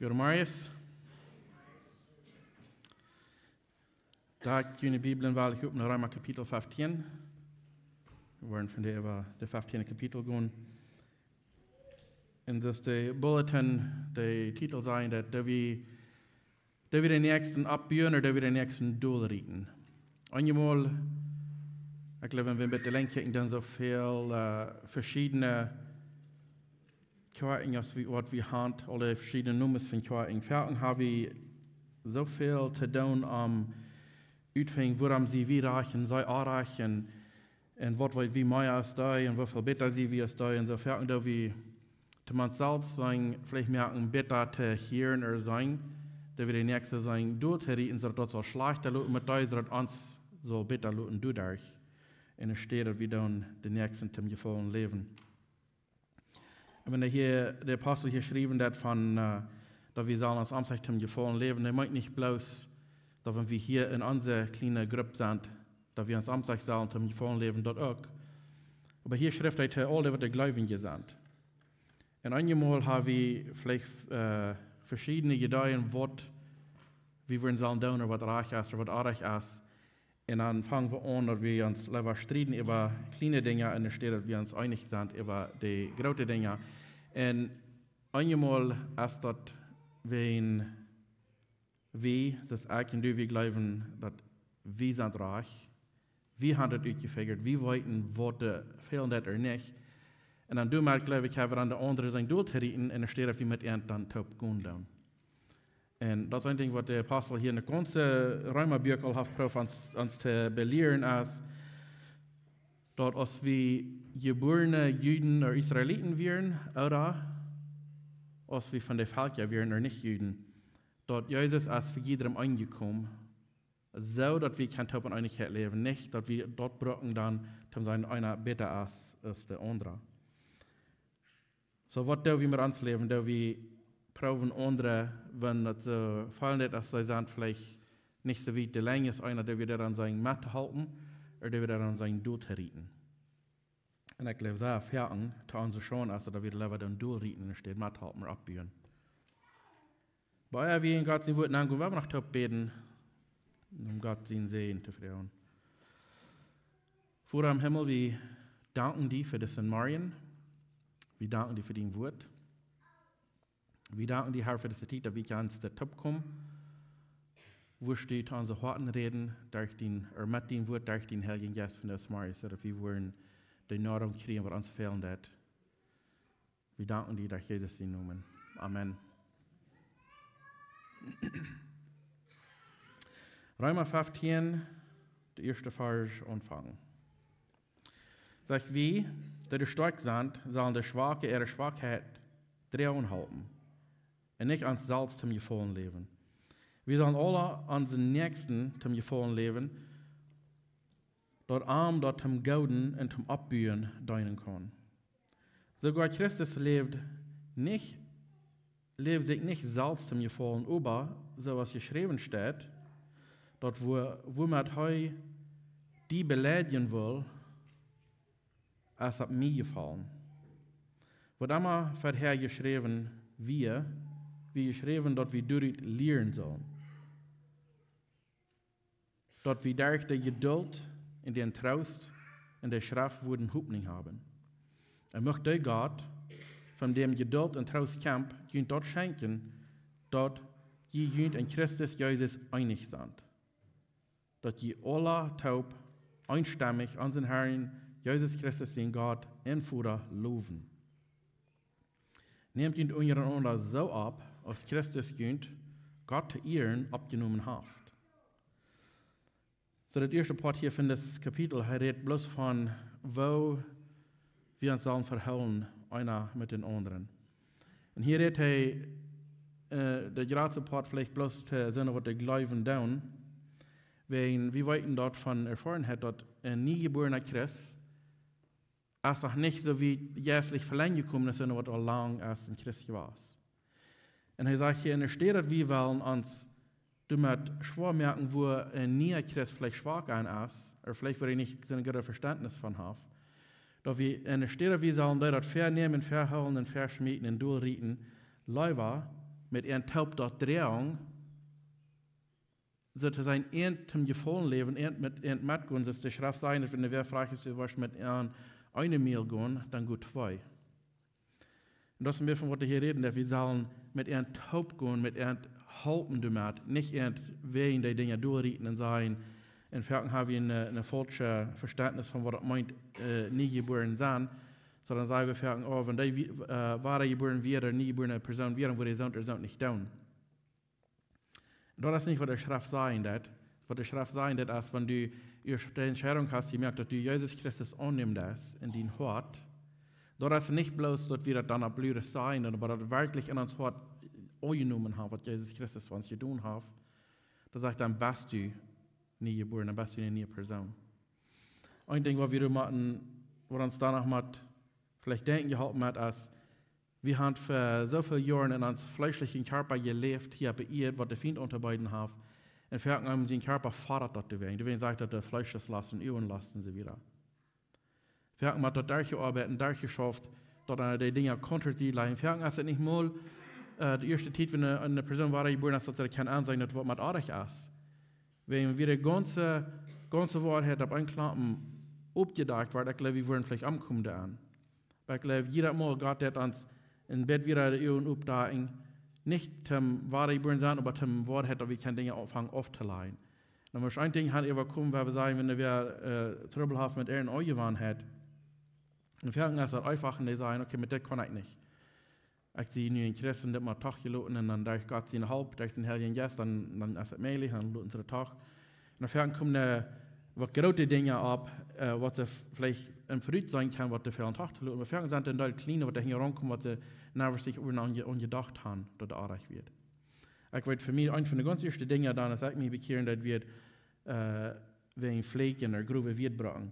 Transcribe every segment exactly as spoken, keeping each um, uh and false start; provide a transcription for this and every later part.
Goedemorjes. Doa june Bibeln woa ekj opp no Reema Kapitel fieftieen. Wie woaren von de, äwa de fieftieende Kapitel gonen. Un daut es de Bulletin, de Titel sajen, daut, daut wie, daut wie dän Näakjsten oppbuen, ooda daut wie dän Näakjsten dolrieten. Eenjemol, ekj jleew, wan wie een bät lenjd kjikjen, dan soo väl, äh, veschiedne Kjoakjen aus wie, waut wie haben, aule veschiedne Nomes von Kjoakjen. Foaken ha wie soo väl to doonen om utfinjen, wuarom sent wie rajcht un see onrajcht un, un waut weet wie mea aus dee un woo väl bäta sent wie aus dee un soo. Foaken doo wie to ons selfst sennen, veleicht mea een bäta to hieren ooda sennen, daut wie dän Näakjsten sennen dolrieten, soo daut daut saul schlajchta loten met dee, soo daut ons saul bäta loten doaderch. Enne Städ daut wie dan dän Näakjsten toom Jefaulen läwen. Un wan hia de Apostel hia schriewen daut von, äh, daut wie sellen ons omsennen toom Jefaulen läwen, daut meent nich bloos, daut wan wie hia en onse kjliene Grupp sent, daut wie ons omsennen sellen toom Jefaulen läwen, daut uk. Oba hia schrift hee to aule, waut de Gleubje sent. Un eenjemol ha wie veleicht, äh, veschiedne Ideeen, waut wie wudden sellen doonen, ooda waut rajcht es, ooda waut onrajcht es. Un dan fang wie aun, daut wie ons leewa strieden äwa kjliene Dinja, enne Städ daut wie ons eenich sent äwa de groote Dinja. Un eenjemol es daut, wan wie, daut ekj un du, wie jleewen, daut wie sent rajcht, wie haben daut utjefijgat, wie weeten, waut de Fäla sent ooda nich. Un dan doamet, jleew ekj, ha wie aun de aundre sennen dolrieten, enne Städ daut wie met an dan toop gonen doonen. Un daut es een Dinkj, waut de Apostel hia en de gaunze Reema Buak aul haft proowt ons, ons to belieren, es daut aus wie jebuarne Juden ooda Israeliten wieren, ooda aus wie von de Velkja wieren ooda nich Juden, daut Jesus es fa jiedrem aunjekomen, soo daut wie kjennen toop en Eenichkjeit läwen, nich daut wie daut brucken dan, toom sennen, eena bäta es aus de aundra. Soo, waut doo wie met ons Läwen? Doo wie proowen aundre, wan daut soo feelen deit, aus see sent veleicht nich soo wiet de Lenj aus eena, doo wie dee dan sennen mettohalpen, ooda doo wie dee dan sennen dolrieten? Un ekj jleew, sea foaken, to onse Schaund, es daut wie leewa dan dolrieten, enne Städ methalpen ooda oppbuen. Oba ea wie en Gott sien Wort nengonen, well wie noch toop bäden, om Gott sienen Säajen to froagen. Voda em Himmel, wie danken die fa disen Morjen. Wie danken die fa dien Wort. Wie danken die, Herr, fa dise Tiet, daut wie kjennen toop komen, wua du to onse Hoaten räden, derch dien, ooda met dien Wort, derch dien Heiljen Jeist vondoag zemorjes, soo daut wie wudden de Noarunk kjrieen, waut ons fälen deit. Wie danken die derch Jesus sienen Nomen. Amen. Reema fieftieen, de ieeschte Varsch aunfangen. Sajcht: Wie, dee stoakj sent, sellen de Schwake äare Schwakheit droagen halpen un nich ons selfst toom Jefaulen läwen. Wie sellen aule onsen Näakjsten toom Jefaulen läwen, daut am daut toom Gooden un toom Oppbuen deenen kaun. Soogoa Christus läwd nich, läwd sikj nich selfst toom Jefaulen, oba, soo aus jeschräwen steit, daut wua-, wuamet hee die beleidjen wull, es opp mie jefaulen. Waut emma verhäa jeschräwen wia, wia jeschräwen, daut wie doarut lieren sullen, daut wie derch de Jedult un dän Troost en de Schreft wudden Hopninj haben. Un mucht de Gott, von däm Jedult un Troost kjemt, junt daut schenkjen, daut jie junt en Christus Jesus eenich sent, daut jie aula toop eenstemich onsen Herrn Jesus Christus, sien Gott un Voda, lowen. Nämt junt unjarenaunda soo opp, aus Christus junt, Gott to Ieren, oppjenomen haft. Soo, daut ieeschte Poat hia von dit Kapitel, hee rät bloos von, woo wie ons sellen vehoolen, eena met dän aundren. Un hia rät hee, äh, de jratste Poat veleicht bloos to sennen, waut de Gleubje doonen. Wan wie weeten daut von Erfoarenheit, daut een niejebuarna Christ es noch nich soo wiet jeistlich velenjd jekomen aus eena, waut aul lang es een Christ jewast. Un hee sajcht hia, enne Städ daut wie wellen ons doamet schwoa moaken, wua een niea Christ veleicht schwak aun es, ooda veleicht wua hee nich soon goodet Vestentnis von haft, daut wie, enne Städ daut wie sellen dee daut väanämen, väahoolen un väaschmieten un dolrieten, leewa met äant toop daut droagen, soo to sennen, äant toom Jefaulen läwen, äant met, äant metgonen, soo aus de Schreft sajcht, daut wan wäa froagt es, du woascht met äant eene Miel gonen, dan go twee. Un daut es een bät von waut wie hia räden, daut wie sellen met äant toop gonen, met äant halpen doamet, nich äant wäajen dee Dinja derchrieten un sajen, un foaken ha wie een, een faulschet Vestentnis von waut daut meent, äh, nie jebuaren sennen, sonda saj wie foaken, oh, wan dee wie-, äh, wada jebuaren wia, nie jebuarne Persoon wia, dan wudd dee soont ooda soont nich doonen. Un daut es nich waut de Schreft sajcht, daut. Waut de Schreft sajcht, daut es, wan du ieescht de Entscheidunk hast jemoakt, daut du Jesus Christus aunnämen deist en dien Hoat, daut es nich bloos, daut wie daut dan opp Lüren sajen, oba daut werkjlich en ons Hoat aunjenomen haben, waut Jesus Christus fa ons jedonen haft, dan sajcht, dan best du nie jebuaren, dan best du eene niee Persoon. Een Dinkj, waut wie motten, waut ons doano mott veleicht denkjen jeholpen haft, es, wie haben fa soo väl Joaren en ons fleeschlichen Kjarpa jeläft, hia opp de Ieed, waut de Fient auntobeeden haft, un foaken aun sienen Kjarpa fodat daut doawäajen. Doawäajen sajcht daut de Fleescheslusten, Uagenlusten un soo wieda. Foaken mott daut derchjeoabeit un derchjeschauft, daut eena dee Dinja kunnt sied lajen. Foaken es daut nich mol, äh, de ieeschte Tiet, wan eene, eene Persoon wada jebuaren es, daut see kaun aunseenen, daut waut met oajch es. Wan wie de gaunze, gaunze Woarheit opp een Klompen oppjedakjt woat, ekj jleew, wie wudden veleicht omkomen doaraun. Oba ekj jleew, jieda Mol Gott deed ons een bät wada de Uagen oppdakjen, nich toom wada jebuaren sennen, oba toom Woarheit, daut wie kjennen Dinja aunfangen auftolajen. Dan mott een Dinkj haben äwakomen, wua wie sajen, wan wäa, äh, Trubbel haft met äare Onjewanheit. Un foaken es daut eefach, un dee sajen, okay, met dit kaun ekj nich. Ekj sie nu een Christ un dit mott doch jeloten un dan derch Gott siene Help, derch dän Heiljen Jeist, dan, dan es et mäajlich, dan loten see daut doch. Un dan foaken komen, äh, waut groote Dinja opp, äh, waut see v-, veleicht em Verut seenen kjennen, waut dee väl aun toch to loten. Oba foaken sent een Deel kjliene, waut doa hinjaraun komen, waut see nich sich äwa aun je-, aun jedocht haben, daut daut oajch woat. Ekj weet, fa mie, eent von de gaunz ieeschte Dinja dan, aus ekj mie bekjieren deed, wia, äh, wäajen Fläkjen ooda growe Wieed brucken.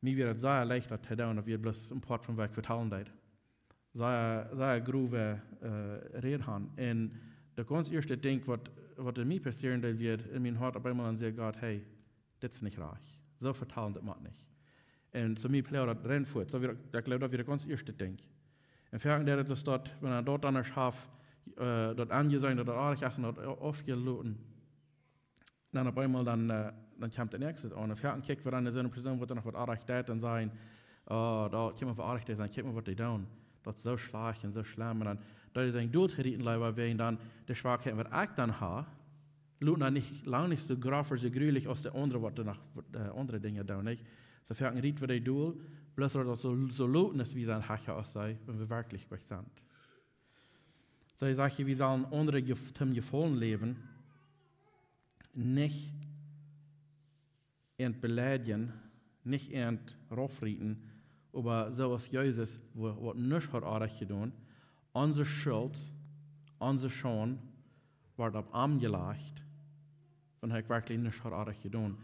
Mie wia daut sea leicht, daut to doonen, daut wia bloos een Poat von waut ekj vetalen deed. Sea, sea growe, äh, Räd haben. Un daut gaunz ieeschte Dinkj, waut, waut en mie passieren deed, wia en mien Hoat opp eemol, dan säd Gott, hey, dit es nich rajcht. Soo vetalen, daut mott nich. Un soo mie ploagd daut rein fuat. Soo wia, ekj jleew, daut wia daut gaunz ieeschte Dinkj. Un foaken deed et daut, wan eena daut aundasch haft, äh, daut aunjeseenen, daut daut oajch es un daut au-, aufjeloten. Dan opp eemol dan, äh, dan kjemt daut näakjste aun. Un foaken kjikj wie dan no soone Persoon, waut doa noch waut oajch deit, un sajen, oh, daut kjikj mol, waut oajch dee sent, kjikj mol, waut dee doonen. Daut es soo schlajcht un soo schlemm. Un dan, daut es een Doot rieten, leewa, wäajen dan de Schwakheit, waut ekj dan hab, lot dan nich, lang nich soo groff ooda soo grulich aus de aundre, waut doa noch, äh, aundre Dinja doonen, nich? Soo foaken riet wie dee dol, bloos daut daut soo, soo lot es, wie sent hecha aus see, wan wie werkjlich goot sent. Soo, ekj saj hia, wie sellen aundre jef-, toom Jefaulen läwen, nich äant beleidjen, nich äant raufrieten, oba soo aus Jesus, wua-, waut nuscht haud oajch jedonen, onse Schult, onse Schaund, woat opp am jelajcht, wan hee werkjlich nuscht haud oajch jedonen.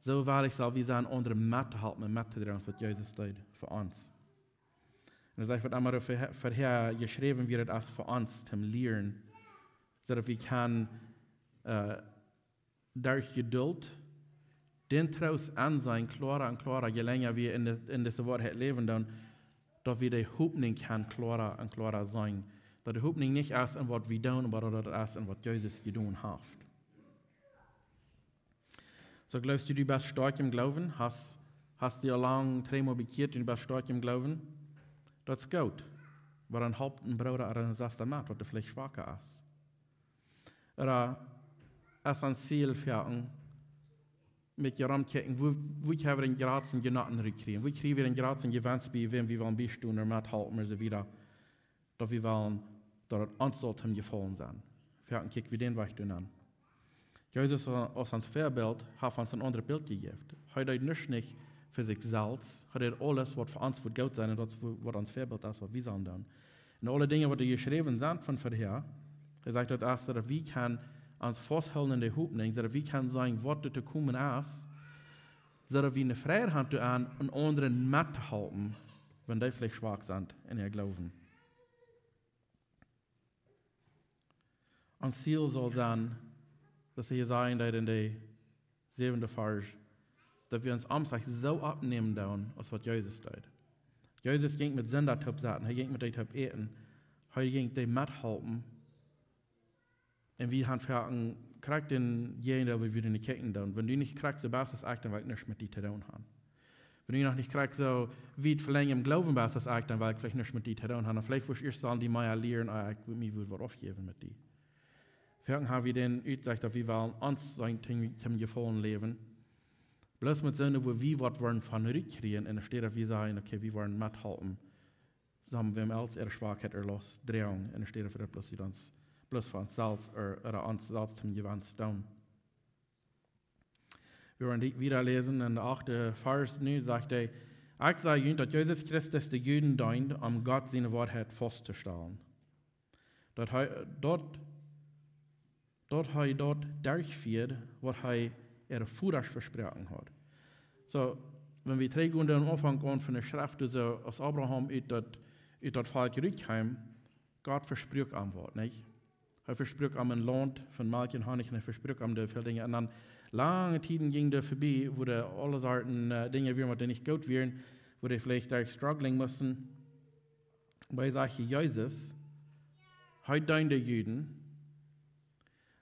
Soo well ekj, sell wie sennen, aundre mettohalpen un mettodroagen, waut Jesus deed fa ons. Un dan sajcht, waut emma ver-, verhäa jeschräwen wia, daut es fa ons toom lieren, soo daut wie kjennen, äh, derch Jeduld dän Troost aunseenen, kloara un kloara, je lenja wie en de, en dise Woarheit läwen, dan daut wie de Hopninj kjennen kloara un kloara seenen. Daut de Hopninj nich es en waut wie doonen, oba daut et es en waut Jesus jedonen haft. Soo, jleefst du, du best stoakj em Gloowen? Hast, hast die aul lang tweemol bekjieet un du best stoakj em Gloowen? Daut es goot. Oba dan halp een Brooda ooda eene Sesta met, waut veleicht schwaka es. Ooda es ons Ziel foaken, met je romkjikjen, woo, woo kjenn wie dän jratsten Jenoten rutkjrieen? Woo kjrie wie dän jratsten Jewenst bie, wäm wie wellen biestonen, ooda methalpen, ooda soo wieda? Daut wie wellen, daut et ons saul toom Jefaulen sennen. Foaken kjikj wie dän Wajch doa aun. Jesus aus ons Väabilt haft ons een aundret Bilt jejäft. Hee deed nuscht nich fa sikj selfst. Hee deed aules, waut fa ons wudd goot sennen, un daut es, waut ons Väabilt es, waut wie sellen doonen. Un aule Dinja, waut doa jeschräwen sent von verhäa, hee sajcht, daut es, daut wie kjennen ons fausthoolen en de Hopninj, soo daut wie kjennen seenen, waut doa to komen es, soo daut wie eene Freiheit haben, doa aun, un aundre mettohalpen, wan dee veleicht schwak sent en äa Gloowen. Ons Ziel saul sennen, daut wie hia sajen, daut en de säwende Varsch, daut wie ons aunfangen soo oppnämen doonen, aus waut Jesus deed. Jesus jinkj met Sinda toop sitten, hee jinkj met dee toop äten, hee jinkj dee methalpen, Un wie haben foaken krakjt dän Jäajendeel, woo wie doa nich kjikjen doonen. Wan du nich krakjt soo best aus ekj, dan well ekj nuscht met die to doonen haben. Wan du noch nich krakjt soo wiet velenjd em Gloowen best aus ekj, dan well ekj veleicht nuscht met die to doonen haben. Veleicht wurscht du ieescht sellen die mea lieren, ah, ekj, mie wudd waut aufjäwen met die. Foaken haben wie dän Utsecht, daut wie wellen ons sien Ding toom Jefaulen läwen. Bloos met soone, woo wie waut woaren von rut kjrieen, enne Städ wie sajen, okay, wie woaren methalpen. Soo haben wie ons äare Schwakheit, äare Laust droagen, enne Städ fa daut bloos wie ons, bloos fa ons selfst, ooda, ooda ons selfst toom Jewenst doonen. Wie woaren die wieda läsen en dän achten Varsch nu, sajcht hee: "Ekj saj junt, daut Jesus Christus de Juden deend, om Gott siene Woarheit faust to stalen. Daut hee, daut, daut hee daut derchfieed, waut hee äare Vodasch vesproaken haud." Soo, wan wie trigj gonen dän Aunfank aun von de Schreft, soo aus Abraham ut daut, ut daut Volkj rutkjeem, Gott vespruak am waut, nich? Hee vespruak am een Launt von Malkj un Honnich un hee vespruak am doa väl Dinja. Un dan lange Tieden jinjen doa vebie, wua doa aule Sorten, äh, Dinja wieren, waut doa nich goot wieren, wua dee veleicht derch struggling musten. Oba hee sajcht hia Jesus, hee deend de Juden,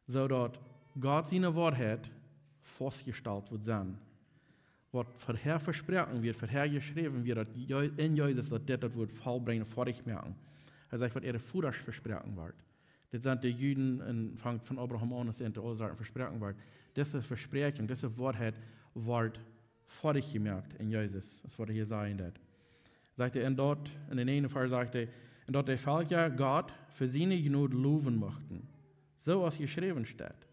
soo daut Gott siene Woarheit faustjestalt wudd sennen. Waut verhäa vesproaken wia, verhäa jeschräwen wia, daut Je-, en Jesus, daut dit, daut wudd vollbrinjen, foadich moaken. Hee sajcht, waut äare Vodasch vesproaken wort. Dit sent de Juden un von, von Abraham aun, aus see aule Sachen vesproaken worden. Dise Vespräakjunk, dise Woarheit wort foadich jemoakt en Jesus, es waut hee hia sajen deit. Sajcht hee, un daut, en dän näajenden Varsch sajcht hee, un daut de Velkja Gott fa siene Jnod lowen muchten, soo aus jeschräwen steit.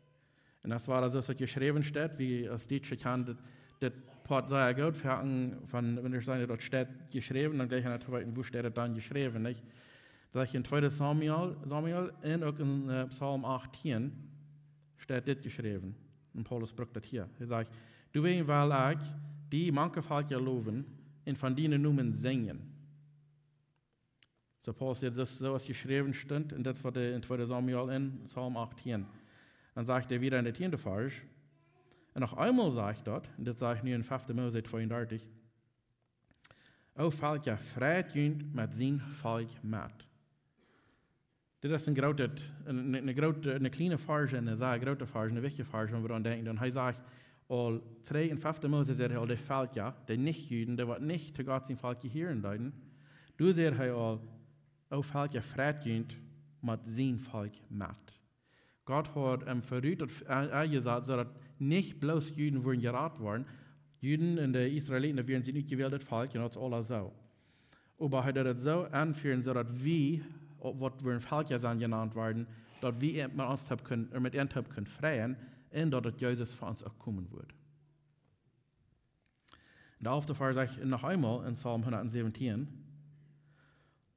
Un daut wia soo aus daut jeschräwen steit, wie aus Dietsche kjanen dit, dit Poat sea goot, von, von, wan wie sajen, daut steit jeschräwen, dan jlikj wie to weeten, wua steit daut dan jeschräwen, nich? Daut sajcht en tweede Samuel, Samuel un uk en, äh, Psalm achtieen steit dit jeschräwen. Un Paulus brukt daut hia. Hee sajcht: "Doawäajen well ekj die mank de Velkja lowen un von dienen Nomen sinjen." Soo Paulus sajcht, daut es soo aus jeschräwen steit, un daut es waut hee en tweede Samuel un Psalm achtieen. Dan sajcht hee wieda en dän tieenden Varsch, un noch eemol sajcht daut, un daut sajcht nu en fefte Mose tweeundartich: "O Velkja, freit junt met sien Volkj met." Dit es een grootet, een, een, een groote, een kjliene Varsch un een sea groote Varsch, een wichtje Varsch, wan wie doaraun denkjen. Dan hee sajcht aul, trigj en fefte Mose sajcht hee aul, de Velkja, de nich Juden, dee waut nich to Gott sien Volkj jehieren deeden, doa sajcht hee aul: "O Velkja, freit junt met sien Volkj met." Gott haud am verut daut, äh, aunjesat, soo daut nich bloos Juden wudden jerat woaren. Juden un de Israeliten, dee wieren sien utjewäldet Volkj, un daut es aules soo. Oba hee deed daut soo aunfieren, soo daut wie, waut wie Velkja sent jenant worden, daut wie met ons toop kunnen, äh, met an toop kunnen freien, un daut daut Jesus fa ons uk komen wudd. De alfte Varsch sajcht noch eemol en Psalm hundatsäwentieen: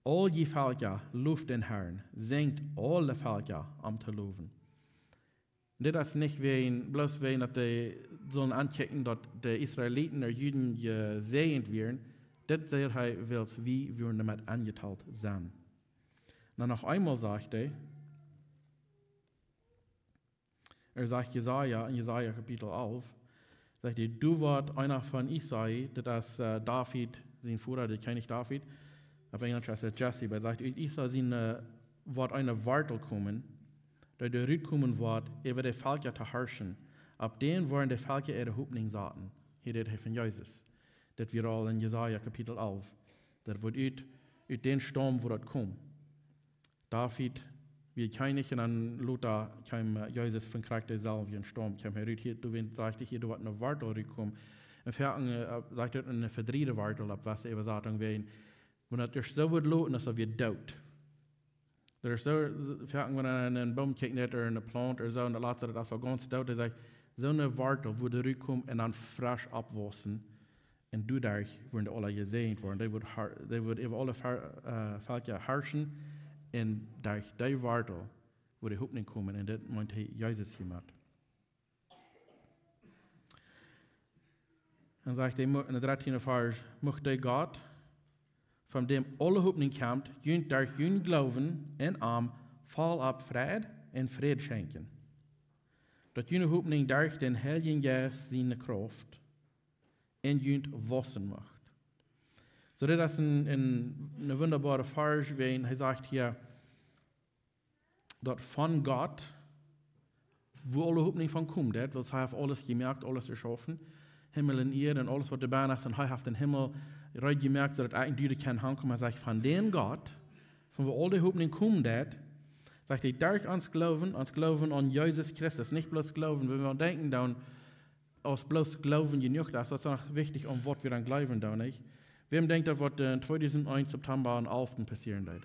"Aul jie Velkja, loft dän Herrn, sinjt aule Velkja, am to lowen." Dit es nich wäajen, bloos wäajen daut dee sellen aunkjikjen, daut de Israeliten, de Juden jesäajent wieren. Dit sajcht hee, wiels wie wudden doamet aunjetalt sennen. Dan noch eemol sajcht hee, hee sajcht Jesaja, en Jesaja Kapitel alf, sajcht hee: "Doa woat eena von Isai", daut es, äh, David sien Voda, de Kjennich David, opp Enjelsch es daut Jesse, oba hee sajcht, ut Isai sien, äh, woat eene Wortel komen, dee doa rutkomen woat, äwa de Velkja to harschen. Opp dän woaren de Velkja äare Hopninj saten. Hia rät hee von Jesus. Daut wia aul en Jesaja Kapitel alf. Daut woat ut, ut dän Staum woat daut komen. David wia Kjennich un dan lota kjeem, äh, Jesus von krakjt deeselwje Staum, kjeem hee rut. Hia, doa wan, doa sajcht hee hia, doa woat eene Wortel rutkomen. Un foaken, äh, sajcht daut eene vedriede Wortel opp waut äwa Saten wäajen. Wan daut ieescht soo woat loten, dan es daut wada doot. Daut es soo, foaken wan eena en een Boom kjikjt, ooda eene Plaunt ooda soo, un daut latste, daut es aul gaunz doot. Hee sajcht, soone Wortel woat rutkomen un dan fresch oppwaussen. Un doaderch woaren dee aule jesäajent woaren. Dee woat har-, dee woat äwa aule Ver-, äh, Velkja harschen. Un derch dee Wortel woat de Hopninj komen. Un dit meent hee Jesus hia met. Dan sajcht hee mo-, en dän dartieenden Varsch: "Mucht de Gott, von däm aule Hopninj kjemt, junt derch jun Gloowen en am voll opp Fräd un Fräd schenkjen, daut june Hopninj derch dän Heiljen Jeist siene Krauft en junt waussen mucht." Soo, dit es een, een, een wundaboara Varsch, wan hee sajcht hia, daut von Gott wua aule Hopninj von kjemt, daut, wiels hee haft aules jemoakt, aules jeschaufen, Himmel un Ieed un aules waut doabie es, un hee haft dän Himmel reed jemoakt, soo daut ekj un du doa kjennen hankomen. Hee sajcht, von dän Gott, von wua aul de Hopninj kjemt, sajcht hee, derch ons Gloowen, ons Gloowen aun Jesus Christus, nich bloos Gloowen, wan wie denkjen dan, aus bloos Gloowen jenuach es, daut es noch wichtich, om waut wie dan gloowen dan, nich? Wäm denkjt daut, waut, äh, tweedusent eent September dän alften passieren deed?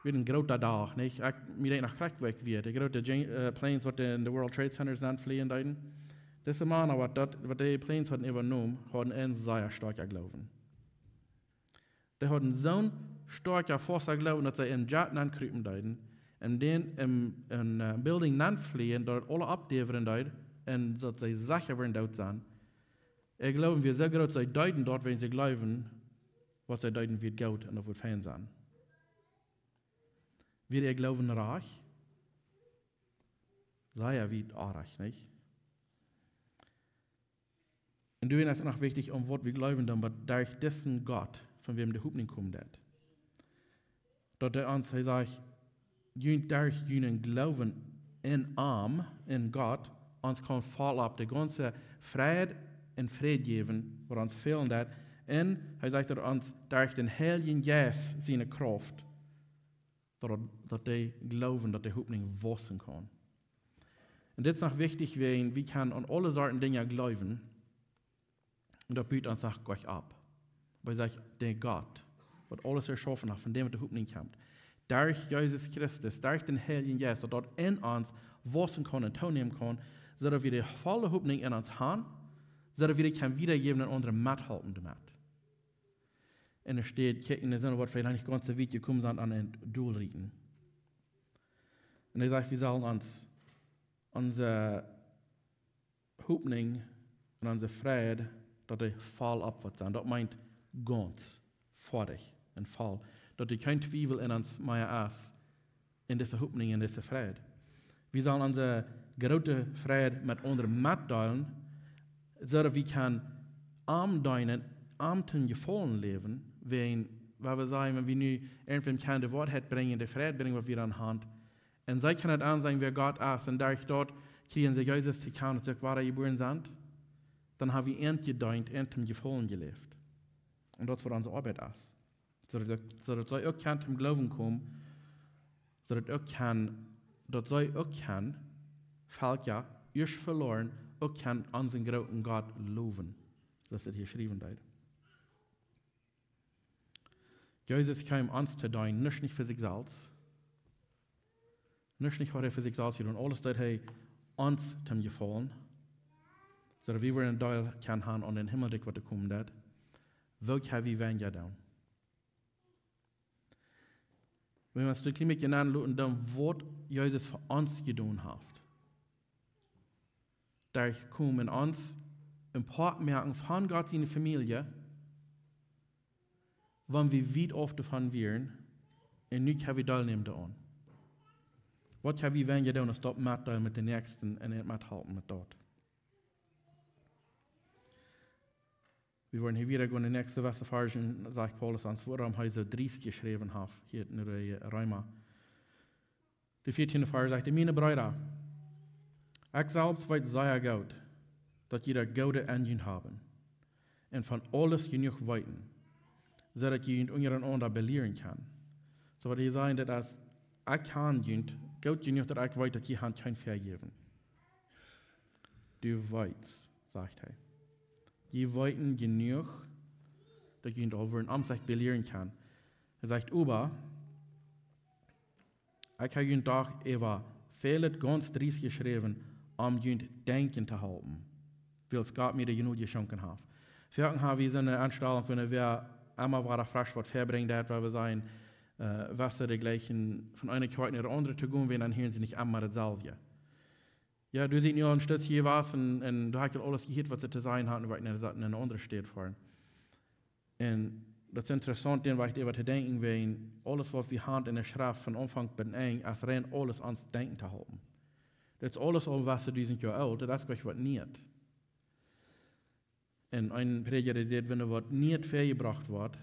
Wia een groota Dach, nich? Ekj, mie denkjt noch krakjt, wua ekj wia. De groote Jen-, äh, Planes, waut en de World Trade Centers nenfleajen deeden. Dise Mana, waut daut, waut dee Planes hauden äwajenomen, hauden een sea stoakja Gloowen. Dee hauden soon stoakja, fausta Gloowen, daut see em Jet nenkrupen deeden, un dän em, em, äh, Building nenfleajen, daut et aula oppdäwren deed, un daut see secha wieren doot sennen. Äa Gloowen wia soo groot, see deeden daut, wiels see jleewden, waut see deeden, wia goot un daut wudd fein sennen. Wia äa Gloowen rajcht? Sea wiet orrajcht, nich? Un doawäajen es et noch wichtich, om waut wie gloowen dan, oba derch disen Gott, von wäm de Hopninj kjemt, daut. Daut hee ons, hee sajcht, junt derch junen Gloowen en am, en Gott, ons kaun voll opp de gaunze Freid un Fräd jäwen, waut ons fälen deit. Un hee sajcht, daut ons derch dän Heiljen Jeist siene Krauft, daut, daut dee Gloowen, daut dee Hopninj wausen kaun. Un dit es noch wichtich, wiels wie kjennen aun aule Sorten Dinja gloowen, un daut but ons noch goanich opp. Oba hee sajcht, de Gott, waut aules jeschaufen haft, von däm waut de Hopninj kjemt, derch Jesus Christus, derch dän Heiljen Jeist, daut daut en ons wausen kaun un toonämen kaun, soo daut wie de volle Hopninj en ons han, soo daut wie dee kjennen wiedajäwen un aundre methalpen doamet. Un doa steit, kjikj, en de Senn, waut veleicht nich gaunz soo wiet jekomen sent aun een Dol rieten. Un hee sajcht, wie sellen ons, onse Hopninj un onse Freid, daut dee voll opp woat sennen. Daut meent gaunz, foadich un voll. Daut doa kjeen Twiewel en ons mea es, en dise Hopninj, en dise Freid. Wie sellen onse groote Freid met aundre metdeelen, soo daut wie kjennen am deenen, am toom Jefaulen läwen, wiels, waut wie sajen, wan wie nu irjentwäm kjennen de Woarheit brinjen, de Freid brinjen, waut wie dan han, un see kjennen et enseenen, wäa Gott es, un derch daut kjrieen see Jesus to kjanen, daut see uk wada jebuaren sent, dan ha wie an jedeent, an toom Jefaulen jeläft. Un daut es waut onse Oabeit es. Soo daut, soo daut see uk kjennen toom Gloowen komen, soo daut uk kjennen, daut see uk kjennen, fält jo, ieescht veloaren, uk kjennen onsen grooten Gott lowen. Soo aus et hia jeschräwen steit. Jesus kjeem ons to deenen, nich, nich fa sikj selfst. Nich, nich haud hee fa sikj selfst jedonen. Aules deed hee ons toom Jefaulen. Soo daut wie wudden een Deel kjennen han aun dän Himmelrikj, waut to komen deit. Woo kjenn wie weinja doonen? Wan wie ons een kjlien bät aunloten, dan waut Jesus fa ons jedonen haft. Doa kjemt ons een Poat moaken von Gott siene Famielje, wan wie wiet auf doavon wieren, un nu kjenn wie deelnämen doaraun. Waut kjenn wie weinja doonen, aus daut metdeelen met dän Näakjsten un methalpen met daut? Wie wudden hia wada gonen, de näakjste Varsch, sajcht Paulus ons, wuarom hee soo driest jeschräwen haft, hia en de Reema. De vieetieende Varsch sajcht, miene Breeda, ekj selfst weet sea goot, daut jie daut Goode en junt haben, un von aules jenuach weeten, soo daut jie junt unjarenaunda belieren kjennen. Soo waut hee sajcht, daut es, ekj kjan junt goot jenuach, daut ekj weet, daut jie han kjeen Vejäwen. Du weetst, sajcht hee. Jie weeten jenuach, daut jie junt aul wudden om sikj belieren kjennen. Hee sajcht, oba ekj hab junt doch äwa väl gaunz driest jeschräwen, om junt denkjen to halpen, wiels Gott mie de Jnod jeschonken haft. Foaken ha wie soone Enstalunk, wan wie emma wada fresch waut vebrinjen, daut wie sajen, äh, waut see de jlikje, von eene Kjoakj no de aundre to gonen, wan dan hieren see nich emma daut selwje. Jo, du best nu aul een Stootje hia jewast un, un du hast aul aules jehieet, waut see to sajen hauden, un woascht nu no eene aundre Staut foaren. Un daut es interessaunt, dan wea ekj äwa to denkjen, wan aules, waut wie han en de Schreft von Aunfank bat Enj, es rein aules ons denkjen to halpen. Daut es aules aul wea dusent Joa oolt, daut es nuscht waut Nieet. Un een Prädja, dee sajcht, wan doa waut Nieet väajebrocht woat,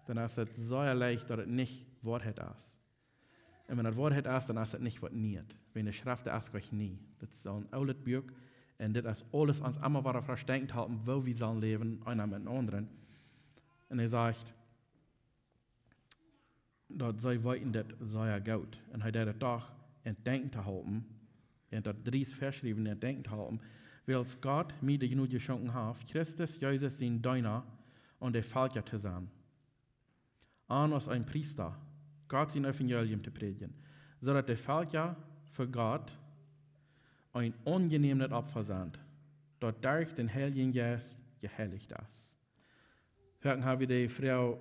dan es et sea leicht, daut et nich Woarheit es. Un wan daut Woarheit es, dan es daut nich waut Nieet. Wan de Schreft es, jlikj nie. Daut es een oolet Buak. Un dit es aules ons emma wada vestonen to halpen, woo wie sellen läwen, eena met dän aundren. Un hee sajcht, daut see weeten daut sea goot. Un hee deed daut doch en denkjen to hoolen. Un daut dries veschriewen en denkjen to hoolen. Wiels Gott mie de Jnod jeschonken haft, Christus Jesus sien Deena aun de Velkja to sennen. Aun aus een Priesta, Gott sien Evangelium to prädjen, soo daut de Velkja fa Gott een aunjenämet Opfa sent, daut derch dän Heiljen Jeist jeheilicht es. Foaken hab wie de Froag,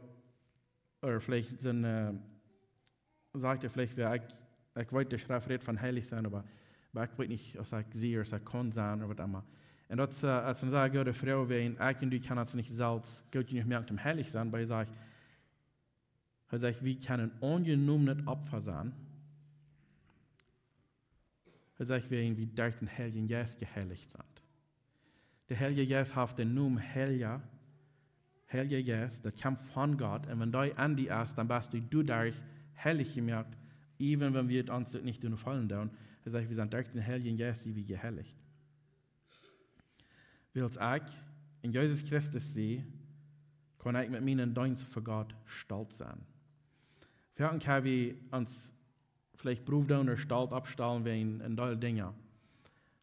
ooda veleicht sent, äh, sajcht hee veleicht, jo, ekj, ekj weet, de Schreft rät von heilich sennen, oba, oba ekj weet nich, aus ekj sie, aus ekj kaun sennen, ooda waut emma. Un daut, äh, es eene sea goode Froag, wäajen ekj un du kjennen ons nich selfst goot jenuach moaken, om heilich to sennen, oba hee sajcht, hee sajcht, wie kjennen een aunjenomenet Opfa sennen. Hee sajcht, wäajen wie derch dän Heiljen Jeist jeheilicht sent. De Heilje Jeist haft dän Nomen Heilja, Heilja Jeist, daut kjemt von Gott. Un wan dee en die es, dan best du doaderch heilich jemoakt, even wan wie daut ons nich doonen feelen doonen. Hee sajcht, wie sent derch dän Heiljen Jeist, sent wie jeheilicht. Wiels ekj en Jesus Christus sie, kaun ekj met mienen Deenst fa Gott stolt sennen. Foaken kjenn wie ons veleicht Proowdoonen stolt oppstalen wäajen een Deel Dinja.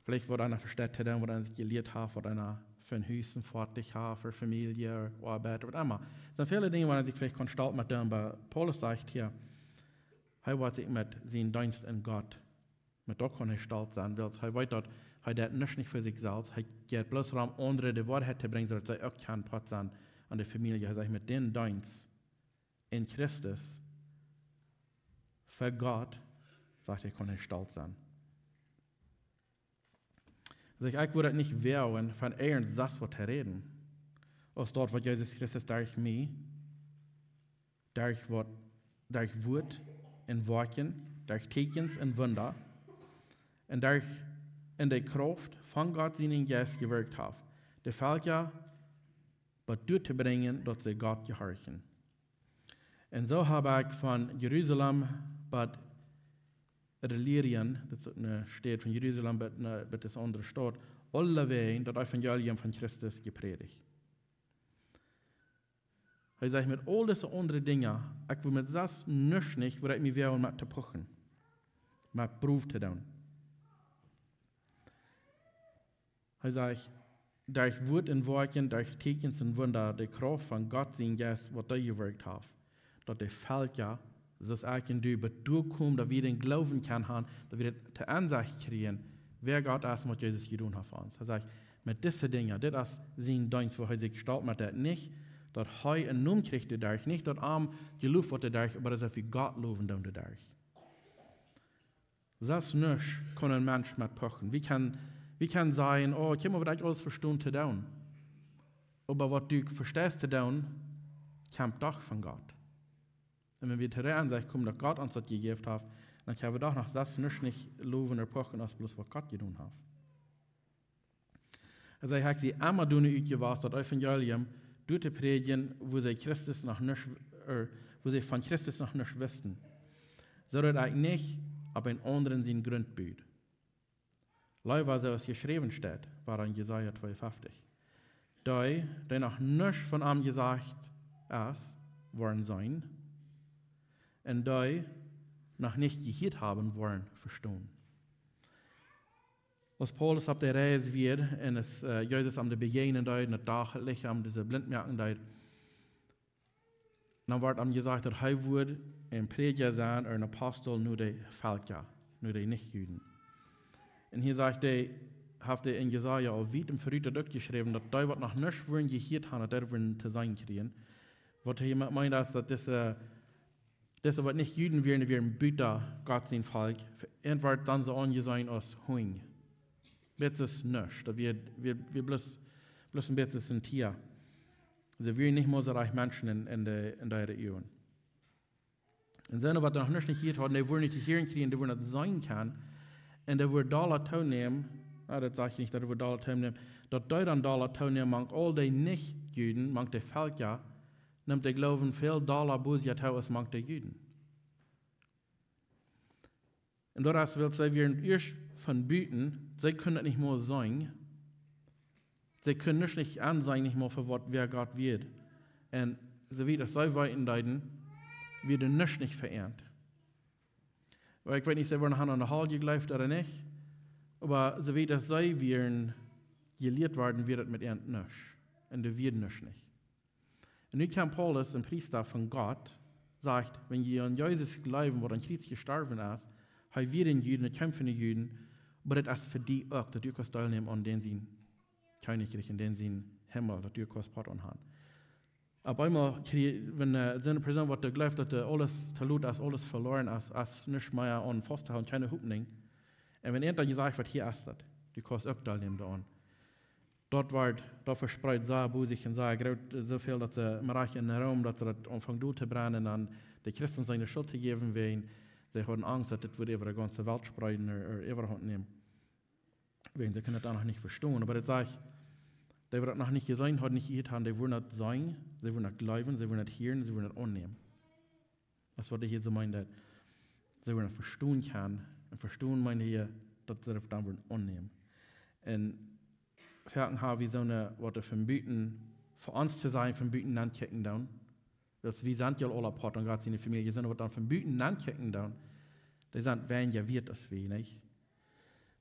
Veleicht waut eena vesteit to doonen, waut eena sikj jelieet haft, waut eena fa een Hus un Foatich haft, fa Famielje, Oabeit, waut emma. Daut sent väle Dinja, wua eena sikj veleicht kaun stolt met doonen, oba Paulus sajcht hia, hee woat sikj met sienen Deenst aun Gott, met daut kaun hee stolt sennen, wiels hee weet daut hee deit nuscht nich fa sikj selfst, hee jeit bloos doaromm, aundre de Woarheit to brinjen, soo daut see uk kjennen Poat sennen aun de Famielje. Hee sajcht, met dän Deenst en Christus, fa Gott, sajcht hee, kaun hee stolt sennen. Hee sajcht, ekj wudd daut nich woagen, von irjent sest waut to räden, aus daut, waut Jesus Christus derch mie, derch waut, derch Wuat un Woakjen, derch Tieekjens un Wunda, un derch, en de Krauft von Gott sienen Jeist jewirkjt haft, de Velkja bat doa to brinjen, daut see Gott jehorchen. Un soo hab ekj von Jerusalem bat Illyrien, daut es eene Staut von Jerusalem bat, bat dise aundre Staut, aulewäajen daut Evangelium von Christus jeprädicht. Hee sajcht, met aul dise aundre Dinja, ekj wudd met sest nuscht nich, wudd ekj mie woagen met to pochen, met Proow to doonen. Hee sajcht, derch Wuat un Woakjen, derch Tieekjens un Wunda, de Krauft von Gott sienen Jeist, waut doa jewirkjt haft, daut de Velkja, soo aus ekj un du, bat doa komen, daut wie dän Gloowen kjennen haben, daut wie daut to Ensecht kjrieen, wäa Gott es un waut Jesus jedonen haft fa ons. Hee sajcht, met dise Dinja, dit es sien Deenst, wua hee sikj stolt met deit, nich daut hee een Nomen kjricht doaderch, nich daut am jeloft woat doaderch, oba daut wie Gott lowen doonen doaderch. Sest nuscht kaun een Mensch met pochen. Wie kjennen, wie kjennen sajen, oh, kjikj mol, waut ekj aules vestonen to doonen. Oba waut du vesteist to doonen, kjemt doch von Gott. Un wan wie to de Ensecht komen, daut Gott ons daut jejäft haft, dan kjenn wie doch noch sest nuscht nich lowen ooda pochen, aus bloos waut Gott jedonen haft. Hee sajcht, ekj sie emma doano utjewast, daut Evangelium doa to prädjen, wua see Christus noch nich, äh, wua see von Christus noch nich wisten, soo daut ekj nich opp een aundren sienen Grunt bud. Leewa, soo aus jeschräwen steit, wua en Jesaja twee fünfzig. Dee, dee noch nuscht von am jesajcht es, woaren seenen, un dee noch nich jehieet haben, woaren vestonen. Aus Paulus opp de Reis wia un es, äh, Jesus am doa bejäajnen deed, un daut Dach, daut Licht am dise blint moaken deed, dan wort am jesajcht, daut hee wudd een Prädja sennen, een Apostel no de Velkja, no de Nichjuden. Un hia sajcht hee, haft hee en Jesaja aul wiet em Verut daut uk jeschräwen, daut dee, waut noch nuscht wudden jehieet haben, daut dee wudden to seenen kjrieen. Waut hee meent es, daut dise, dise, waut nich Juden wieren, dee wieren buta Gott sien Volkj. Un wort dan soo aunjeseenen aus Hunj. Bät es nuscht, daut wia, wia, wia bloos, bloos een bät aus een Tia. See wieren nich mol soo rajcht Menschen en, en de, en äare Uagen. Un see, waut noch nich jehieet hauden, dee wudden nich to hieren kjrieen, dee wudden daut seenen kjennen. Un dee wudd dolla toonämen, na, daut saj ekj nich, daut wudd dolla toonämen, daut dee dan dolla toonämen, mank aul dee Nichjuden, mank de Velkja, nemt de Gloowen väl dolla bosja too aus mank de Juden. Un doa es, wiels see wieren ieescht von buten, see kunnen daut nich mol seenen. See kunnen nuscht nich aunseenen, nich mol fa waut, wäa Gott wia. Un soo wiet aus see weeten deeden, wia doa nuscht nich vereent. Oba ekj weet nich, see wudden han aun de Hal jejleeft ooda nich, oba soo wiet aus see wieren jelieet worden, wia daut met an nuscht. Un doa wia nuscht nich. Un nu kjemt Paulus, een Priesta von Gott, sajcht: Wan jie aun Jesus jleewen, waut aum Kjriez jestorwen es, hee wia een Jud, hee kjeem von de Juden, oba daut es fa die uk, daut du kaust deelnämen aun dän sien Kjennichrikj, aun dän sien Himmel, daut du kaust Poat aun han. Opp eemol kjrie-, wan, äh, soone Persoon, waut doa jleeft, daut doa aules too lot es, aules veloaren es, es nuscht mea aun faust to hoolen, kjeene Hopninj. Un wan eena dan jesajcht woat: Hia es daut, du kaust uk deelnämen doaraun. Daut wort, daut vespreed sea bosich un sea groot, äh, soo väl daut see mau rajcht en Rom, daut see daut aunfungen dol to brennen un de Christen siene Schult to jäwen, wäajen see hauden Angst, daut dit wudd äwa de gaunze Welt spreeden ooda, ooda Äwahaunt nämen. Wäajen see kunnen daut dan noch nich vestonen. Oba daut sajcht, dee, waut daut noch nich jeseenen hauden, nich jehieet hauden, dee wudden daut seenen, see wudden daut jleewen, see wudden daut hieren, see wudden daut aunnämen. Daut es, waut hee hia soo meent, daut see wudden daut vestonen kjennen. Un vestonen meent hia, daut see daut dan wudden aunnämen. Un foaken ha wie soone, waut doa von buten, fa ons to sennen, von buten aunkjikjen doonen. Wiels wie sent jo aula Poat aun Gott siene Famielje, soone, waut dan von buten aunkjikjen doonen, dee sent weinja wieet aus wie, nich?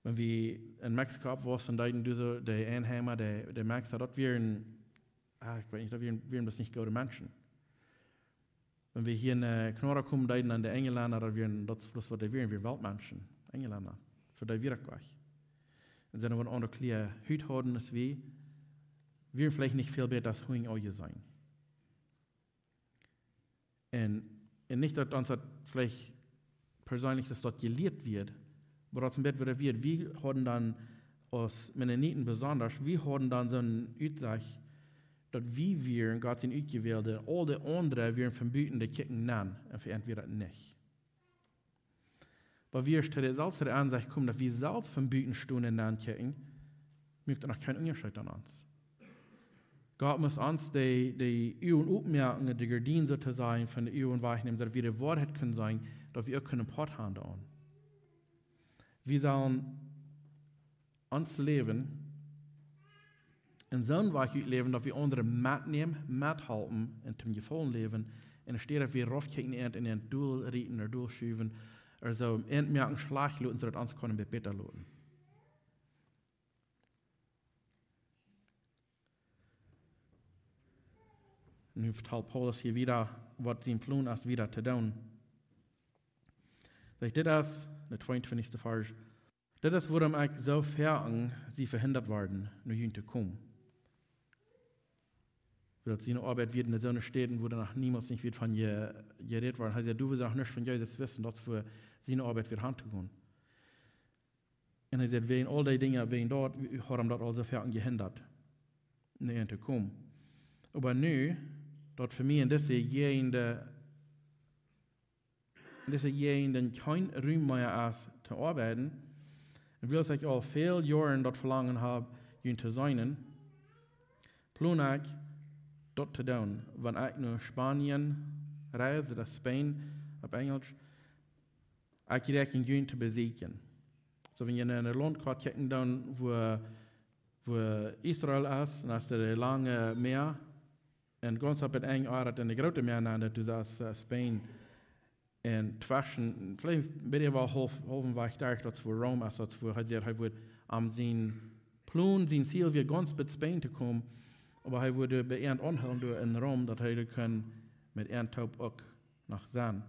Wan wie en Mexiko oppwaussen, deeden doa soo, de Einheima, de, de Mexa, daut wieren, ah, ekj weet nich, daut wieren, wieren bloos nich goode Menschen. Wan wie hia en, äh, Kanada kjeemen, deeden aun de Enjlenda, daut wieren, daut es bloos waut dee wieren, wieren Weltmenschen, Enjlenda. Fa dee wia daut jlikj. Un soone, waut aundre Kjlia Hut hauden aus wie, wieren veleicht nich väl bäta aus Hunj aunjeseenen. Un, un nich daut ons daut veleicht perseenlich es daut jelieet wort, oba daut es een bät waut wort. Wie hauden dan aus Mennoniten besonda, wie hauden dan soone Utsecht, daut wie wieren Gott siene Utjewälde, aul de aundre wieren von buten, dee kjikjen nenn, un fa an wia daut nich. Oba wan wie to de selfstje Aunsecht komen, daut wie selfst von buten stonen un aunkjikjen, moakt daut noch kjeen Unjascheet aun ons. Gott must ons de, de Uagen opmoaken, de Gardien soo to sajen, von de Uagen wajchnämen, daut wie de Woarheit kjennen seenen, daut wie uk kjennen Poat han doaraun. Wie sellen ons Läwen en soon Wajch utläwen, daut wie aundre metnämen, methalpen un toom Jefaulen läwen, un enne Städ daut wie raufkjikjen un an dol rieten ooda dol schuwen, ooda soo an moaken schlajcht loten, soo daut ons kaun bäta loten. Nu vetalt Paulus hia wieda, waut sien Plon es, wieda to doonen. Sajcht, dit es, de tweeuntwintichste Varsch: Dit es, wuarom ekj soo foaken sie vehindat worden, no junt to komen. Wiels siene Oabeit wia en soone Städen, wua noch niemols nich wia von je-, jerät worden. Hee säd, doa wudd noch nuscht von Jesus wissen, daut es wua siene Oabeit wia han to gonen. Un hee säd, wäajen aul dee Dinja, wäajen daut, haud am daut aul soo foaken jehindat, no an to komen. Oba nu, daut fa mie en dise Jäajenden, en dise Jäajenden kjeen Rum mea es to oabeiden, un wiels ekj aul väl Joaren daut Velangen hab, junt to seenen, plon ekj daut to doonen, wan ekj no Spanien reis, daut es Spain opp Enjelsch, ekj räakjen junt to besieekjen. Soo, wan jie en de Launtkoat kjikjen doonen, wua, wua Israel es, un es daut lange Mäa, un gaunz opp daut Enj, ah, daut en de groote Mäa nenn, daut es, äh, Spain. Un tweschen, veleicht bie dee wia haulf, haulwen Wajch derch, daut es wua Rom es, daut es wua hee säd, hee wudd aun sien Plon, sien Ziel wia gaunz bat Spain to komen, oba hee wudd bie an aunhoolen doa en Rom, daut hee doa kunn met an toop uk noch sennen.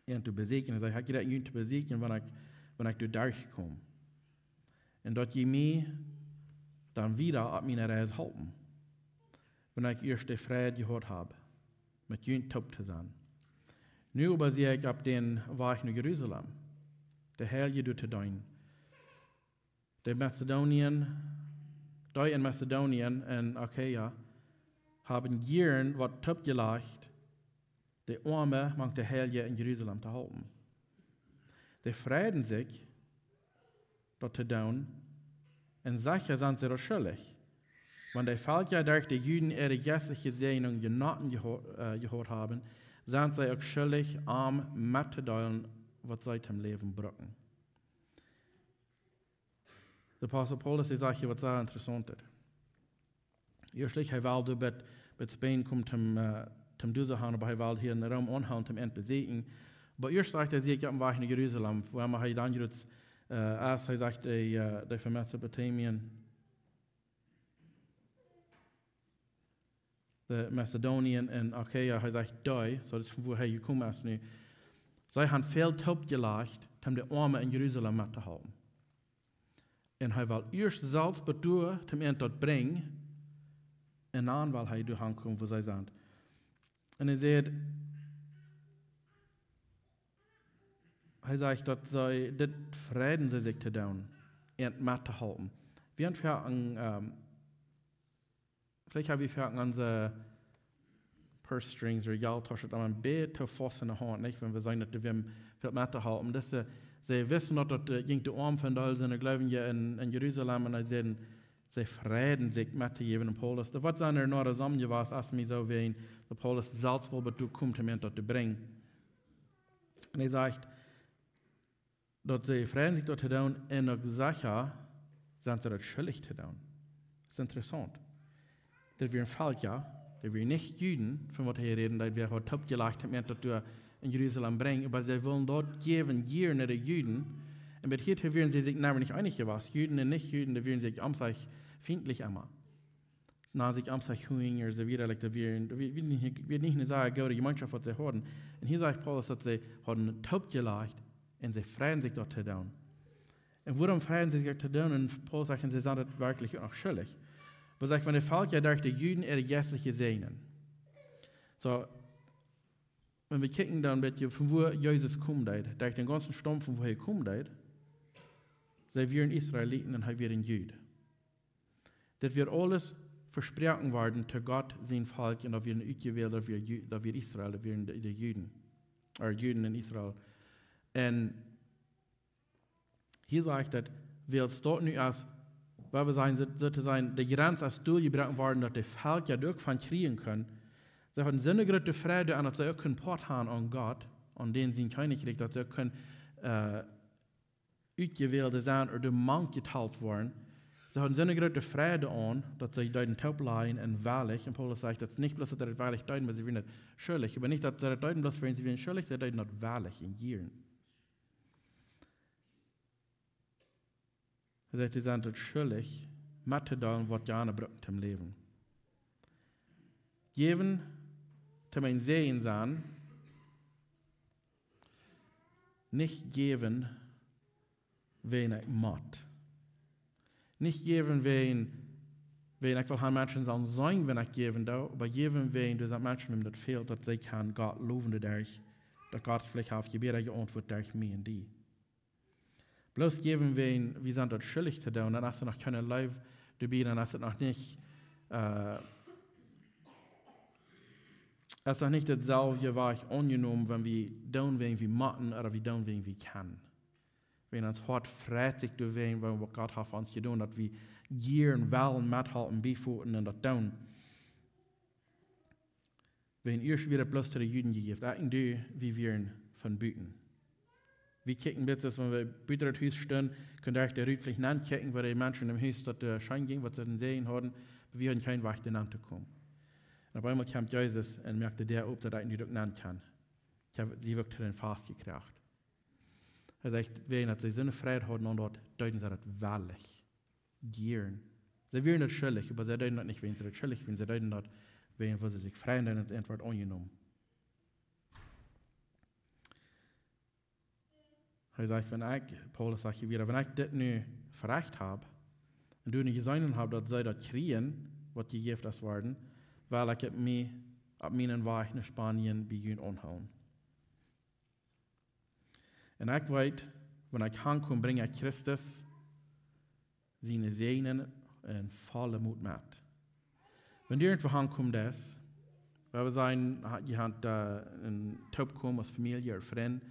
An to besieekjen. Hee säd, ekj räakjen junt to besieekjen, wan ekj, wan ekj doa derchkom. Un daut jie mie dan wieda opp miene Reis halpen, wan ekj ieescht de Freiheit jehaut hab, met junt toop to sennen. Nu oba sie ekj opp dän Wajch no Jerusalem, de Heilje doa to deenen. De Mazedonien, dee en Mazedonien un Achaia haben jieren waut toopjelajcht, de Oame mank de Heilje en Jerusalem to halpen. Dee freiden sikj, daut to doonen, un secha sent see daut schuldich. Wan de Velkja derch de Juden äare jeistliche Säajnunk Jenoten jeho-, äh, jehaut haben, sent see uk schuldich, am mettodeelen, waut see toom Läwen brucken. De Apostel Paulus, dee sajcht hia waut sea Interessauntet. Ieeschtlich, hee well doa bat, bat Spanien komen toom, äh, toom Dose han, oba hee well hia en Rom aunhoolen toom an beseakjen. Oba ieescht sajcht hee, see jeit oppem Wajch no Jerusalem, wua hee dan jrods, äh, es, hee sajcht, dee, äh, dee von Mesopotamien, de Mazedonien un Achaia, hee sajcht dee, soo daut es von wua hee jekomen es nu. See han väl toopjelajcht, om de Oame en Jerusalem mettohalpen. Un hee well ieescht selfst bat doa, om an daut brinjen, un dan well hee doa hankomen, wua see sent. Un hee sajcht, hee sajcht daut see, dit freiden see sikj to doonen, an mettohalpen. Wie haben foaken, ähm, veleicht haben wie foaken onse purse strings ooda Jelttausch emma een bät too faust enne Haunt, nich? Wan wie seenen daut wie väl mettohalpen. Daut see, see wisten daut, daut, äh, jinkj de Oame von doa, sent Gleubje en, en Jerusalem, un see säden, see freiden sikj mettojäwen. Un Paulus, doa waut sent doa noch toop jewast, aus mie soo wäajen, daut Paulus selfst well bat doa komen, om an daut to brinjen. Un hee sajcht, daut see freiden sikj daut to doonen, un uk secha sent see daut schuldich to doonen. Daut es interessaunt. Daut wieren Velkja, daut wieren nich Juden, von waut hee räden deed, waut haud toopjelajcht, om an daut doa en Jerusalem brinjen, oba see wullen daut jäwen, jieren no de Juden. Un bat hia wieren see sikj noch nich eenich jewast. Juden un nich Juden, dee wieren sikj aun sikj fientlich emma. Na, sikj aun sikj Hunger, soo wieda, like, daut wia, daut wia, wia nich, wia nich eene sea goode Jemeenschoft, waut see hauden. Un hia sajcht Paulus, daut see hauden toopjelajcht un see freiden sikj daut to doonen. Un wuarom freiden see sikj daut to doonen? Un Paulus sajcht, see sent daut werkjlich uk noch schuldich. Oba sajcht, wan de Velkja derch de Juden äare Jeistliche säajnen. Soo, wan wie kjikjen dan een bät von wua Jesus komen deed, derch dän gaunzen Staum von wua hee komen deed, see wieren Israeliten un hee wia een Jud. Dit wia aules vesproaken worden to Gott sien Volkj un daut wia utjewält, daut wia Ju-, daut wia Israel, daut wieren de, de Juden, ooda Juden en Israel. Un hia sajcht daut, wiels daut nu aus, wua wie sajen, soo, soo to sajen, de Jrenz aus doljebroaken worden, daut de Velkja doa uk von kjrieen kunnen. See hauden soone groote Freid aun, daut see uk kunnen Poat haben aun Gott, aun dän sien Kjennichrikj, daut see uk kunnen, äh, utjewälde sennen ooda mank jetalt woaren. See hauden soone groote Freid aun, daut see deeden toop lajen un wellich. Un Paulus sajcht, daut es nich bloos daut see daut wellich deeden, oba see wieren daut schuldich. Oba nich daut see daut deeden, bloos wieren see wieren schuldich, see deeden daut wellich un jieren. Hee sajcht, see sent daut schuldich, mettodeelen, waut jane brucken toom Läwen. Jäwen, toom een Säajen sennen, nich jäwen, wäajen ekj mott. Nich jäwen wäajen, wäajen ekj well haben Menschen sellen seenen, wan ekj jäwen doo, oba jäwen wäajen doa sent Menschen, wäm daut fält, daut see kjennen Gott lowen doaderch, daut Gott veleicht haft Jebäda jeauntwuat derch mie un die. Bloos jäwen wäajen, wie sent daut schuldich to doonen, dan es doa noch kjeene Leew doabie, dan es et noch nich, äh, es noch nich daut selwje waut aunjenomen, wan wie doonen wäajen wie motten, ooda wie doonen wäajen wie kjennen. Wan ons Hoat freit sikj doawäajen, waut Gott haft fa ons jedonen, daut wie jieren wellen methalpen, biefoten un daut doonen. Wan ieescht wia daut bloos to de Juden jejäft, ekj un du, wie wieren von buten. Wie kjikjten bat, aus wan wie buten daut Hus stunden, kunn ekj doa rut veleicht nenkjikjen, woo de Menschen em Hus daut, äh, scheen jinkj, waut see to seenen hauden, oba wie hauden kjeen Wajch doa nenn to komen. Un opp eemol kjemt Jesus un moakt de Däa op, daut ekj nu uk nenn kaun. Ekj hab, see wia to dän fastjekjräajen. Hee sajcht, wäajen daut see soone Freid hauden aun daut, deeden see daut wellich, jieren. See wieren daut schuldich, oba see deeden daut nich wäajen see daut schuldich wieren, see deeden daut wäajen woo see sikj freiden, daut et wort aunjenomen. Hee sajcht, wan ekj, Paulus sajcht hia wada, wan ekj dit nu verecht hab, un doa nu jeseenen hab, daut see daut kjrieen, waut jejäft es worden, well ekj et mie, opp mienen Wajch no Spanien bie junt aunhoolen. Un ekj weet, wan ekj hankom, brinj ekj Christus siene Säajen en volle Mot met. Wan du irjentwua hankomen deist, wan wie sajen, ha-, jie haben, äh, een Toopkomen aus Famielje ooda Frind,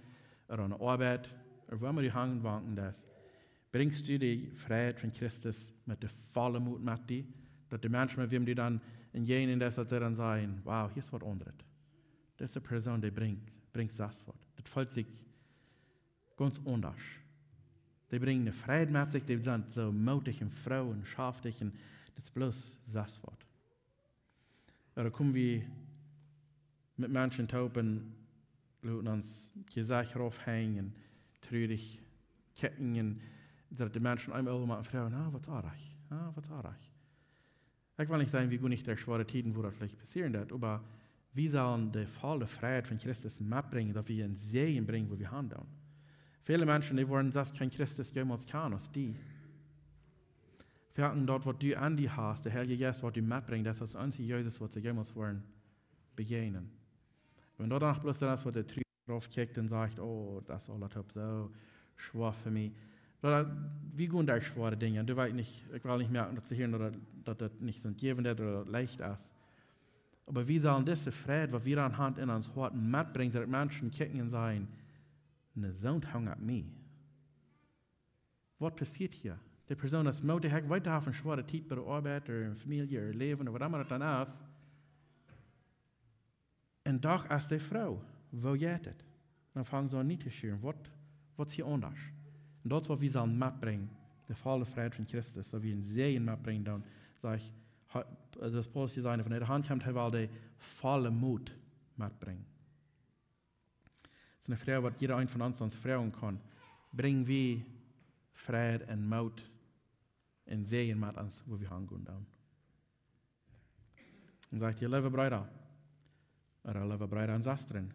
ooda aun de Oabeit, ooda wua emma du hankomen deist, brinjst du de Freid von Christus met de volle Mot met die, daut de Menschen, met wäm du dan enjäajen deist, daut see dan sajen: "Wow, hia es waut aundret. Dise Persoon, dee brinjt, brinjt selfst waut." Daut feelt sikj Gaunz aundasch. Dee brinjen eene Freid met sikj, dee sent soo mootich un froo un schaftich un daut es bloos sest waut. Ooda komen wie met Menschen toop un loten ons Jesecht rauf henjen un trurich kjikjen un daut de Menschen eemol aula mau froagen: "Na, waut es orrajcht? Na, waut es orrajcht?" Ekj well nich sajen, wie gonen nich derch schwoare Tieden, wua daut veleicht passieren deit, oba wie sellen de volle Freid von Christus metbrinjen, daut wie een Säajen brinjen, wua wie han doonen. Väle Menschen, dee woaren sest kjeen Christus jemols kjanen aus die. Foaken daut, waut du aun die hast, de Heilje Jeist, waut du metbrinjst, daut es daut eensje Jesus, waut see jemols woaren bejäajnen. Wan daut dan bloos dan es, waut de Trua rauf kjikjt un sajcht: "Oh, daut es aula toop soo schwoa fa mie." Daut, wie gonen derch schwoare Dinja. Du weetst nich, ekj well nich moakjen, daut see hieren, daut, daut daut nich soo jäwen deit ooda daut leicht es. Oba wie sellen dise Freid, waut wie dan han en ons Hoat, metbrinjen, daut Menschen kjikjen un sajen: "Na, soont hungat mie. Waut passieet hia? De Persoon es mootich, ekj weet, dee haft eene schwoare Tiet bie de Oabeit ooda en Famielje ooda Läwen ooda waut emma daut dan es. Un doch es dee froo, woo jeit et?" Dan fangen see aun nie to schieren. Waut, waut es hia aundasch? Un daut es, waut wie sellen metbrinjen, de volle Freid von Christus, daut wie een Säajen metbrinjen, dan saj ekj, ha-, soo aus Paulus hia säd, von de Haunt kjemt, hee well de volle Moot metbrinjen. Daut es eene Froag, waut jieda eena von ons ons froagen kaun. Brinj wie Freid un Moot un Säajen met ons, wua wie han gonen doonen? Dan sajcht hee: "Leewe Breeda, ooda leewe Breeda un Sestren,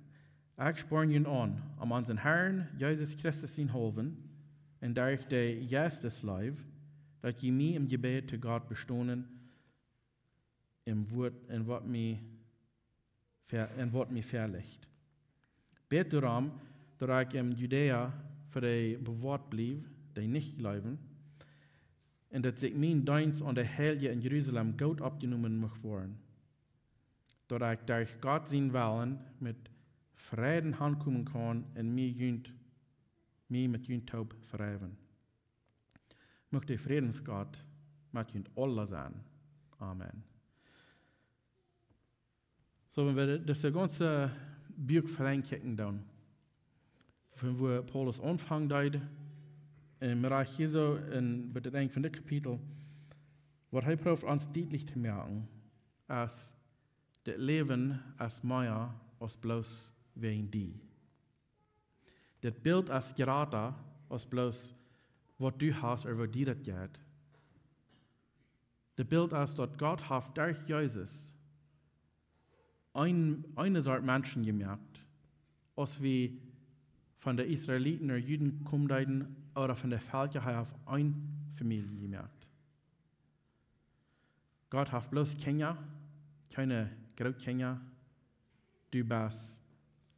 ekj spoaren junt aun, om onsen Herrn Jesus Christus sienen haulwen un derch de Jeistesleew, daut jie mie em Jebäd to Gott bestonen, em Wuat, en waut mie ver-, en waut mie verlicht. Bät doaromm, daut ekj en Judäa fa dee bewoat bliew, dee nich jleewen, un daut sikj mien Deenst aun de Heilje en Jerusalem goot oppjenomen mucht woaren, daut ekj derch Gott sienen Wellen met Fräd hankomen kaun un mie junt, mie met junt toop vereinen. Mucht de Frädensgott met junt aula sennen. Amen." Soo, wan wie dit gaunze Buak velenjd kjikjen dan, von wua Paulus aunfangen deed, un wie rajcht hia soo en, bie daut Enj von dit Kapitel, waut hee proowt ons dietlich to moaken, es, dit Läwen es mea aus bloos wäajen die. Dit Bilt es jrata aus bloos waut du hast ooda woo die daut jeit. Dit Bilt es, daut Gott haft derch Jesus een, eene Sort Menschen jemoakt, aus wie von de Israeliten ooda Juden komen deeden, ooda von de Velkja, hee haft eene Famielje jemoakt. Gott haft bloos Kjinja, kjeene Grootkjinja. Du best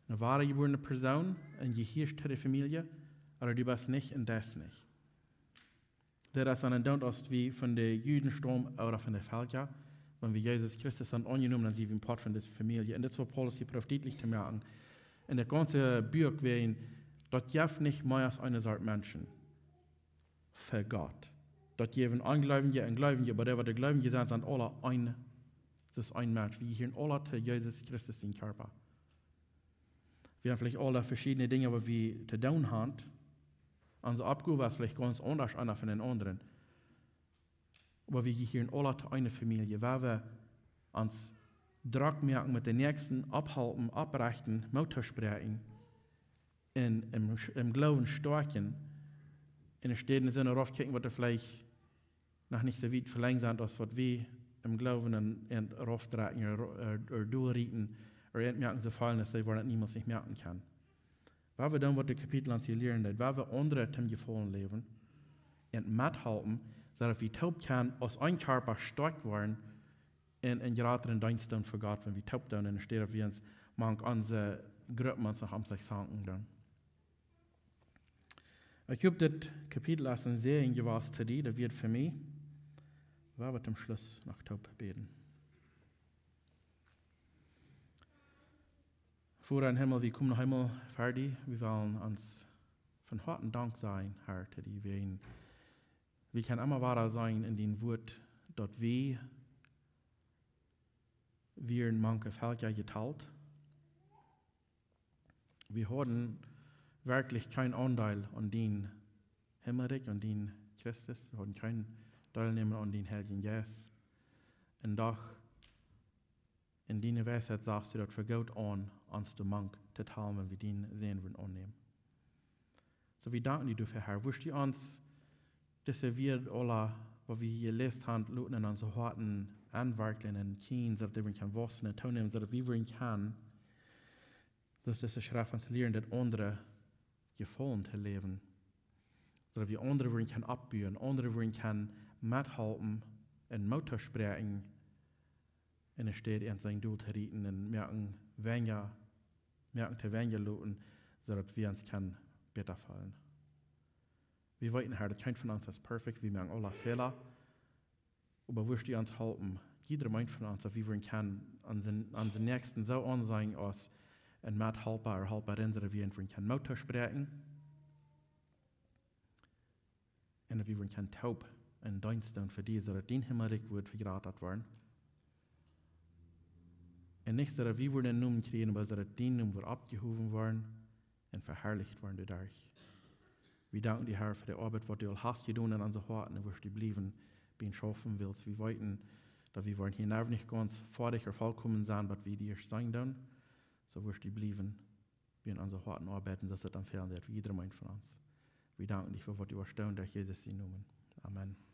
eene wadajebuarne Persoon un jehieescht to de Famielje, ooda du best nich un deist nich. Dit es dan endoont, aus wie von de Juden stomen ooda von de Velkja, wan wie Jesus Christus han aunjenomen, dan sent wie een Poat von dise Famielje. Un dit es waut Paulus hia proowt dietlich to moaken. En daut gaunze Buak wäajen, daut jeft nich mea aus eene Sort Menschen fa Gott. Daut jäwen Onjleewje un Jleewje, oba dee, waut de Jleewje sent, sent aula een, daut es een Mensch. Wie jehieren aula to Jesus Christus sienen Kjarpa. Wie han veleicht aula veschiedne Dinja, waut wie to doonen han. Onse Oppgow es veleicht gaunz aundasch, eena von dän aundren. Oba wie jehieren aula to eene Famielje, wua wie ons drock moaken met de Näakjsten, opphalpen, opprechten, Moot toospräakjen un em, em Gloowen stoakjen, enne Städ sent rauf kjikjen, waut veleicht noch nich soo wiet velenjd sent aus waut wie em Gloowen un, un rauf droagen, ooda, ooda, ooda derchrieten, ooda an moaken soo feelen, daut see woaren daut niemols nich moaken kjennen. Wua wie dan, waut dit Kapitel ons hia lieren deed, wua wie aundre toom Jefaulen läwen un methalpen, soo daut wie toop kjennen aus een Kjarpa stoakj woaren un, un jratren Deenst doonen fa Gott, wan wie toop doonen, enne Städ daut wie ons mank onse Gruppen ons noch om sikj zanken doonen. Ekj hop, dit Kapitel es een Säajen jewast to die, daut wia fa mie. Wua wie toom Schluss noch toop bäden. Voda em Himmel, wie komen noch eemol ver die. Wie wellen ons von Hoaten Dank sajen, Herr, to die wäajen, wie kjennen emma wada seenen en dien Wuat, daut wie wieren mank de Velkja jetalt. Wie hauden, werkjlich kjeen Aundeel aun dien Himmelrikj, aun dien Christus. Wie hauden kjeen Deelnämen aun dien Heiljen Jeist. Un doch, en diene Weisheit sachst du daut fa goot aun, ons doa mank to talen, wan wie dien Säajen wudden aunnämen. Soo, wie danken die doafäa, Herr. Wurscht du ons dise Wieed aula, waut wie hia jeläst haben, loten en onse Hoaten aunwerkjen un kjrieen, soo daut dee wudden kjennen wausen un toonämen, soo daut wie wudden kjennen, soo aus dise Schreft ons lieet, daut aundre Jefaulen to läwen. Soo daut wie aundre wudden kjennen oppbuen, aundre wudden kjennen methalpen un Moot toospräakjen, enne Städ an sien Dol to rieten un moaken weinja, moaken to weinja loten, soo daut wie ons kjennen bäta feelen. Wie weeten, Herr, daut kjeen von ons es perfekt, wie moaken aula Fäla. Oba wurscht du ons halpen, jiedrem eenen von ons, daut wie wudden kjennen onse, onse Näakjsten soo aunseenen aus een Methalpa ooda Halparin, soo daut wie an wudden kjennen Moot toospräakjen. Un daut wie wudden kjennen toop eenen Deenst doonen fa die, soo daut dien Himmelrikj wudd vejrata woaren. Un nich soo daut wie wudden eenen Nomen kjrieen, oba soo daut dien Nomen wudd oppjehowen woaren un veharlicht woaren doaderch. Wie danken die, Herr, fa de Oabeit, waut du aul hast jedonen en onse Hoaten, un wurscht du bliewen bie ons schaufen wellen. Wie weeten, daut wie woaren hia noch nich gaunz foadich ooda volkomen sennen, waut wie die seenen doonen. Soo wurscht du bliewen bie ons en onse Hoaten oabeiden, soo daut et dan fälen deit fa jiedrem eenen von ons. Wie danken die fa waut du hast jedonen, derch Jesus sienen Nomen. Amen.